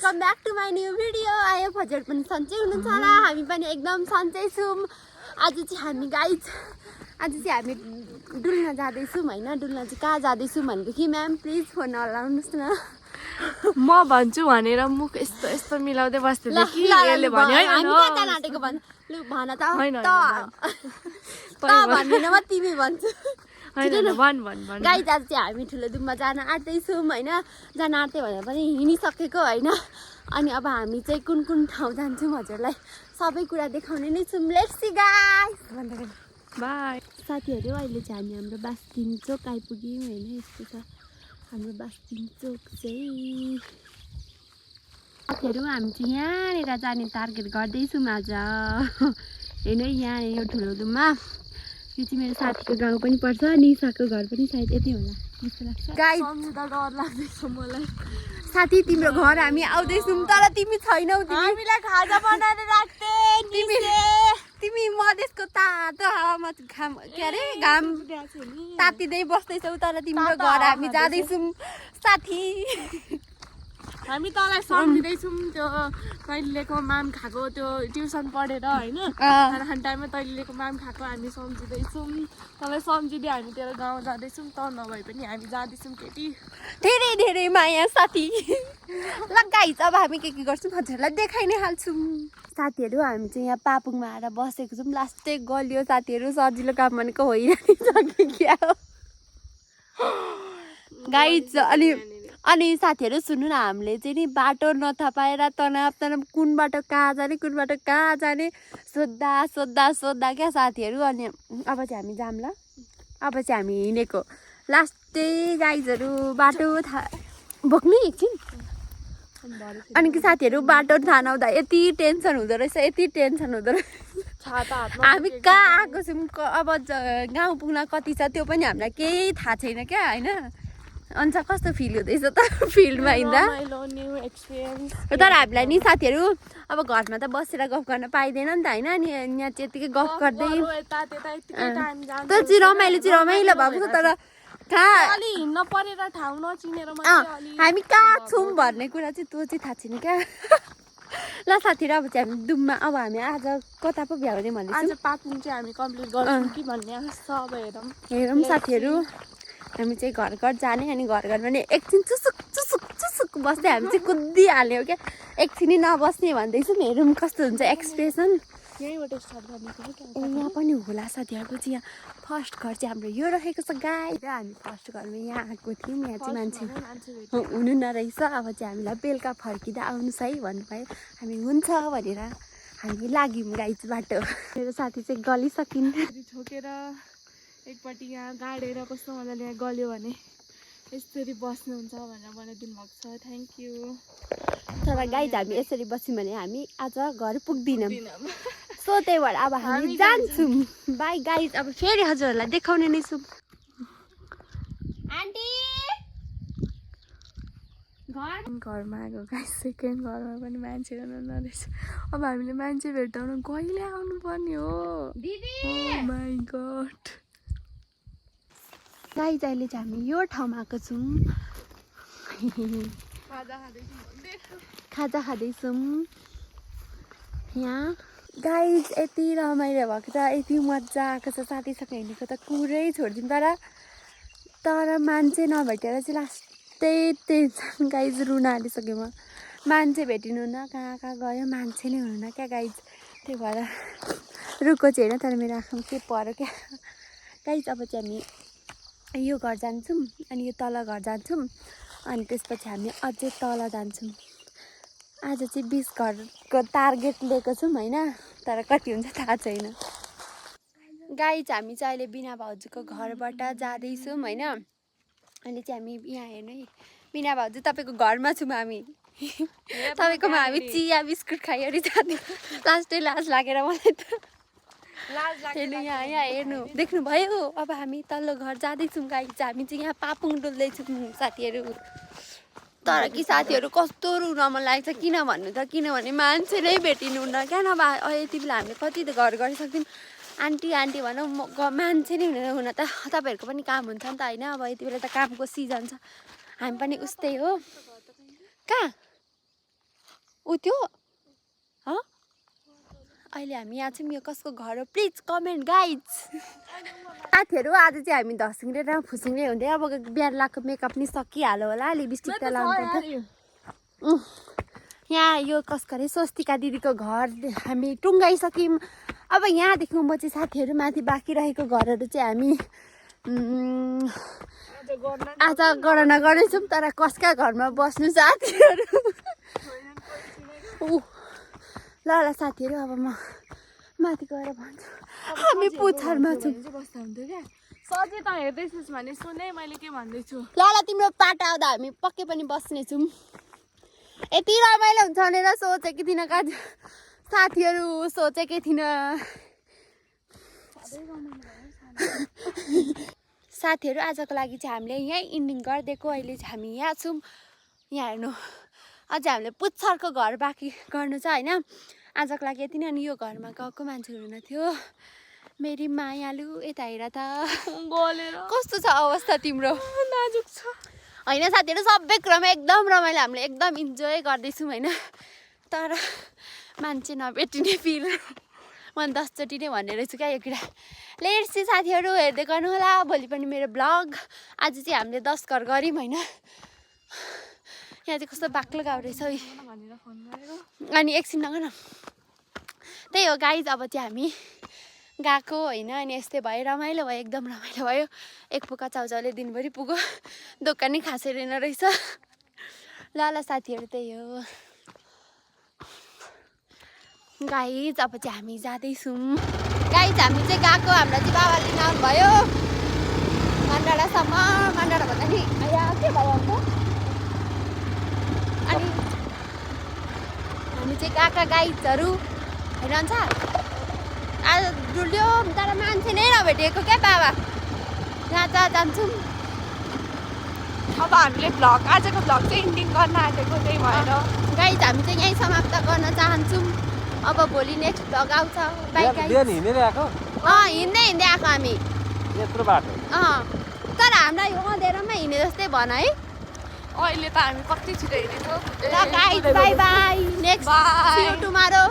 Welcome back to my new video. आयो हजुर पनि सन्चै हुनुहुन्छ होला, हामी पनि एकदम सन्चै छौँ। आज चाहिँ हामी हामी डुल्न जाँदैछौँ होइन। डुल्न चाहिँ कहाँ जाँदैछौँ भनेदेखि म्याम प्लिज फोन नलाउनुहोस् न। म भन्छु भनेर मुख यस्तो यस्तो मिलाउँदै बस्थ्यो कि यसले भन्यो है हामी कहाँ जान आँटेको भन भन त भन्दिनँ म, तिमी भन्छु। गाइज आज चाहिँ हामी ठुलो दुममा जान आँट्दैछौँ होइन। जान आँट्यो भनेर पनि हिँडिसकेको होइन। अनि अब हामी चाहिँ कुन कुन ठाउँ जान्छौँ हजुरलाई सबै कुरा देखाउने नै छौँ। लेट्स सी गाइस भन्दाखेरि बाई साथीहरू। अहिले चाहिँ हामी हाम्रो बास्किन चोक आइपुग्यौँ होइन। यस्तो छ हाम्रो बास्किन चोक चाहिँ। साथीहरू हामी चाहिँ यहाँनिर जाने टार्गेट गर्दैछौँ आज होइन। यहाँ यो ठुलो दुममा यो चाहिँ मेरो साथीको गाउँ पनि पर्छ, निसाको घर पनि सायद यति होला जस्तो लाग्छ। गाइस सम्झिँदा डर लाग्दैछ मलाई। साथी तिम्रो घर हामी आउँदैछौँ तर तिमी छैनौ। हामीलाई खाजा बनाएर राख्थे तिमी मधेसको तातो हावामा घाम के अरे घाम तातिँदै बस्दैछौ तर तिम्रो घर हामी जाँदैछौँ साथी। हामी तँलाई सम्झिँदैछौँ। त्यो तैँले लिएको माम खाएको त्यो ट्युसन पढेर होइन, खाना खाने टाइममा तैँले लिएको माम खाएको हामी सम्झिँदैछौँ। तँलाई सम्झिँदै हामी तेरो गाउँ जाँदैछौँ। त नभए पनि हामी जाँदैछौँ केटी। धेरै धेरै माया साथी। ल गाइस अब हामी के गर्छौँ हजुरलाई देखाइ नै हाल्छौँ। साथीहरू हामी चाहिँ यहाँ पापुङमा आएर बसेको छौँ। लास्टै गलियो साथीहरू, सजिलो काम भनेको होइन क्या हो गाइस। अनि साथीहरू सुन्नु न, हामीले चाहिँ नि बाटो नथाहा पाएर तनाव कुन बाटो कहाँ जाने सोद्धा क्या साथीहरू। अनि अब चाहिँ हामी जाम ल। अब चाहिँ हामी हिँडेको लास्टै गाइजहरू बाटो बोक्नु एकछिन। अनि कि साथीहरू बाटो थाहा नहुँदा यति टेन्सन हुँदो रहेछ हामी कहाँ आएको छौँ, अब गाउँ पुग्न कति छ त्यो पनि हामीलाई केही थाहा छैन क्या होइन। अन्त कस्तो फिल हुँदैछ त फिल्डमा हिँड्दा। तर हामीलाई नि साथीहरू अब घरमा त बसेर गफ गर्न पाइँदैन नि त होइन। अनि यहाँ चाहिँ यतिकै गफ गर्दै तर चाहिँ रमाइलो भएको छ। तर हिँड्न परेर ठाउँ नचिनेर हामी कहाँ छौँ भन्ने कुरा चाहिँ त्यो चाहिँ थाहा छैन क्या। ल साथीहरू अब चाहिँ हामी दुममा अब हामी आज कता पो भ्याउने भन्दैछौँ। आज पापुङ चाहिँ हामी कम्प्लिट गर्छौँ कि भन्ने आशा अब हेरौँ साथीहरू। हामी चाहिँ घर जाने अनि घरमा नि एकछिन चुसुक बस्दै हामी चाहिँ कुदिहाल्यौँ क्या। एकछिन नबस्ने भन्दैछौँ। हेरौँ कस्तो हुन्छ एक्सप्रेसन। यहीँबाट स्टार्ट गर्ने यहाँ पनि होला साथीहरूको चाहिँ। यहाँ फर्स्ट घर चाहिँ हाम्रो यो रहेको छ गाई। र हामी फर्स्ट घरमा यहाँ आएको थियौँ। यहाँ चाहिँ मान्छे हुनु नरहेछ। अब चाहिँ हामीलाई बेलुका फर्किँदा आउनुहोस् है भन्नुभयो। हामी हुन्छ भनेर हामी लाग्यौँ गाइस बाटो। मेरो साथी चाहिँ गलिसकिन् ठोकेर एकपट्टि यहाँ गाडेर कस्तो मजाले यहाँ गल्यो भने यसरी बस्नुहुन्छ भनेर बनाइदिनु भएको छ। Thank you. तर गाइस हामी यसरी बस्यौँ भने हामी आज घर पुग्दैनौँ। सो त्यही भएर अब हामी जान्छौँ। By guys. अब फेरि हजुरहरूलाई देखाउने नै छौँ। आन्टी घरमा आएको गाइस। सेकेन्ड घरमा पनि मान्छे हुनु नरहेछ। अब हामीले मान्छे भेट्टाउन कहिले आउनु पर्ने हो दिदी। माई गड गाइस अहिले चाहिँ हामी यो ठाउँमा आएको छौँ। खाजा खाँदैछौँ यहाँ गाइस। यति रमाइलो भएको छ, यति मजा आएको छ साथीसँग हिँडेको त कुरै छोडिदिउँ। तर मान्छे नभेटेर चाहिँ लास्टै टेन्सन गाइस। रुन हालिसक्यो म। मान्छे भेटिनु न कहाँ गयो, मान्छे नै हुनु न क्या गाइस। त्यही भएर रुको चाहिँ होइन तर मेरो आँखामा के पर्यो क्या गाइस। अब चाहिँ हामी यो घर जान्छौँ अनि यो तल घर जान्छौँ अनि त्यसपछि हामी अझै तल जान्छौँ। आज चाहिँ 20 घरको टार्गेट लिएको छौँ होइन। तर कति हुन्छ थाहा छैन गाइस। हामी चाहिँ अहिले बिना भाउजूको घरबाट जाँदैछौँ होइन। अहिले चाहिँ हामी यहाँ हेर्नु है बिना भाउजू तपाईँको घरमा छौँ हामी। तपाईँकोमा हामी चिया बिस्कुट खाइवरी जाँदै लास्टै लाज लागेर मलाई त हेर्नु यहाँ हेर्नु देख्नुभयो। अब हामी तल्लो घर जाँदैछौँ गाइस। हामी चाहिँ यहाँ पापुङ डुल्दैछौँ साथीहरू। तर कि साथीहरू कस्तो रुन मन लागेको छ किन भन्नु त, किनभने मान्छे नै भेटिनुहुन्न क्या। नभए यति बेला हामीले कति घर गरिसक्थ्यौँ। आन्टी भनौँ मान्छे नै हुन त तपाईँहरूको पनि काम हुन्छ नि त होइन। अब यति बेला त कामको सिजन छ। हामी पनि उस्तै हो। कहाँ ऊ त्यो अहिले हामी यहाँ छौँ यो कसको घर हो प्लिज कमेन्ट गाइज साथीहरू आज चाहिँ हामी धसिङ्रे र फुसिङ्रे हुँदै अब बिहान लगाएको मेकअप नि सकिहाल्यो होला लिपस्टिक त लाउनु पर्छ यहाँ यो कसको अरे स्वस्तिका दिदीको घर हामी टुङ्गाइसक्यौँ अब यहाँदेखि म चाहिँ साथीहरू माथि बाँकी रहेको घरहरू चाहिँ हामी आज गणना गर्नेछौँ तर कसका घरमा बस्नु साथीहरू ल ल साथीहरू अब म माथि गएर भन्छु हामी पुछारमा छौँ बस्दा हुन्थ्यो क्या सधैँ त हेर्दैछस् भने सुने मैले के भन्दैछु ल ल तिम्रो पाटा आउँदा हामी पक्कै पनि बस्नेछौँ यति रमाइलो हुन्छ भनेर सोचेकी थिइनँ का साथीहरू सोचेकै थिइनँ साथीहरू आजको लागि चाहिँ हामीले यहीँ इन्डिङ गरिदिएको अहिले चाहिँ हामी यहाँ छौँ यहाँ हेर्नु अझै हामीले पुच्छरको घर बाँकी गर्नु छ होइन आजको लागि यति नै अनि यो घरमा गएको मान्छेहरू हुन थियो मेरी मायालु यता हेर त बोलेर कस्तो छ अवस्था तिम्रो नाजुक छ होइन साथीहरू सबै कुरामा एकदम रमाइलो हामीले एकदम इन्जोय गर्दैछौँ होइन तर मान्छे नभेटिने फिल म 10चोटि नै भन्ने रहेछु क्या यो कुरा लेट्स चाहिँ साथीहरू हेर्दै गर्नु होला भोलि पनि मेरो ब्लग आज चाहिँ हामीले 10 घर गऱ्यौँ होइन यहाँ चाहिँ कस्तो बाक्लो गाउँ रहेछ अनि एकछिन नगर न त्यही हो गाइज अब चाहिँ हामी गएको होइन अनि यस्तै भयो रमाइलो भयो एकदम रमाइलो भयो एक पुका चाउचाउले दिनभरि पुग्यो दोकान नै खासै रहेन रहेछ ल ल साथीहरू त्यही हो गाइज अब चाहिँ हामी जाँदैछौँ गाइज हामी चाहिँ गएको हाम्रो चाहिँ बाबाले लिन आउनुभयो मन्डाडासम्म मन्डाडा भन्दा नि यहाँ के भयो अन्त अनि हामी चाहिँ गएका गाइजहरू हेर्नुहुन्छ आज डुल्यो तर मान्छे नै नभेटिएको क्या बाबा जहाँ जान्छौँ अब हामीले भ्लग आजको भ्लग चाहिँ इन्डिङ गर्न आँटेको त्यही भएर गाइज हामी चाहिँ यहीँ समाप्त गर्न चाहन्छौँ अब भोलि नेक्स्ट भ्लग आउँछ बाइक हिँडेर आएको हिँड्दै हिँड्दै आएको हामी यत्रो बाटो तर हामीलाई यो अँधेरोमा हिँडे जस्तै भन है अहिले त हामी कति छिटो हिँडेछौँ ल guys bye bye next see you tomorrow